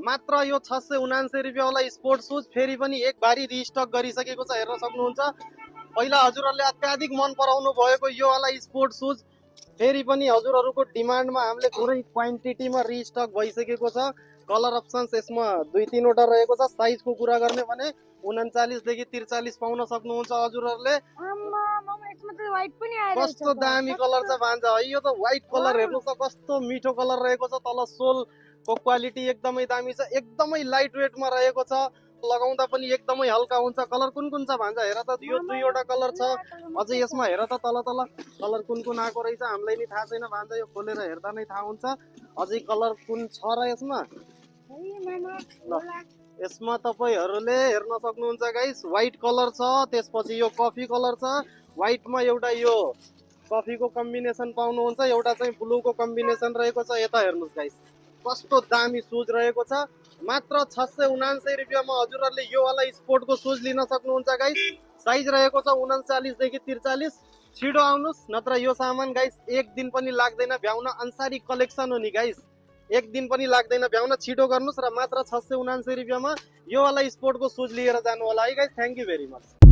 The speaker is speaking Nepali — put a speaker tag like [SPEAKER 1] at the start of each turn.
[SPEAKER 1] मात्र यो 679 रुपियाँ वाला स्पोर्ट सुज फेरि पनि एक बारी रिस्टक गरिसकेको छ, हेर्न सक्नुहुन्छ। पहिला हजुरहरूले अत्याधिक मन पराउनु भएको यो वाला स्पोर्ट सुज फेरि पनि हजुरहरूको डिमान्डमा हामीले पुरै क्वान्टिटीमा रिस्टक भइसकेको छ। कलर अप्सन्स यसमा 2-3 वटा रहेको छ। साइजको कुरा गर्ने भने 39 देखि 43 पाउन सक्नुहुन्छ हजुरहरूले। कस्तो दामी कलर छ भान्जा है, यो त व्हाइट कलर हेर्नुहोस् त कस्तो मिठो कलर रहेको छ। तल सोलको क्वालिटी एकदमै दामी छ, एकदमै लाइट वेटमा रहेको छ, लगाउँदा पनि एकदमै हल्का हुन्छ। कलर कुन कुन छ भान्जा हेर त, यो 2 वटा कलर छ। अझै यसमा हेर त तल कलर कुन कुन आएको रहेछ हामीलाई नि थाहा छैन भान्जा, यो खोलेर हेर्दा नै थाहा हुन्छ अझै कलर कुन छ र यसमा। यसमा तपाईहरूले हेर्न सक्नुहुन्छ गाइस, व्हाइट कलर छ, त्यसपछि यो कफी कलर छ। व्हाइटमा एउटा यो कफीको कम्बिनेसन पाउनुहुन्छ, एउटा चाहिँ ब्लूको कम्बिनेसन रहेको छ। यता हेर्नुहोस् गाइस, कस्तो दामी सुज रहेको छ। मात्र 679 रुपियाँमा हजुरहरूले यो वाला स्पोर्टको सुज लिन सक्नुहुन्छ गाइस। साइज रहेको छ 39 देखि 43। छिटो आउनुहोस्, नत्र यो सामान गाइस एक दिन पनि लाग्दैन भ्याउन। अन्सारी कलेक्सन हो नि गाइस, एक दिन पनि लाग्दैन भ्याउन। छिटो गर्नुहोस् र मात्र 679 रुपियाँमा यो वाला स्पोर्टको सुज लिएर जानु होला है guys. Thank you very much.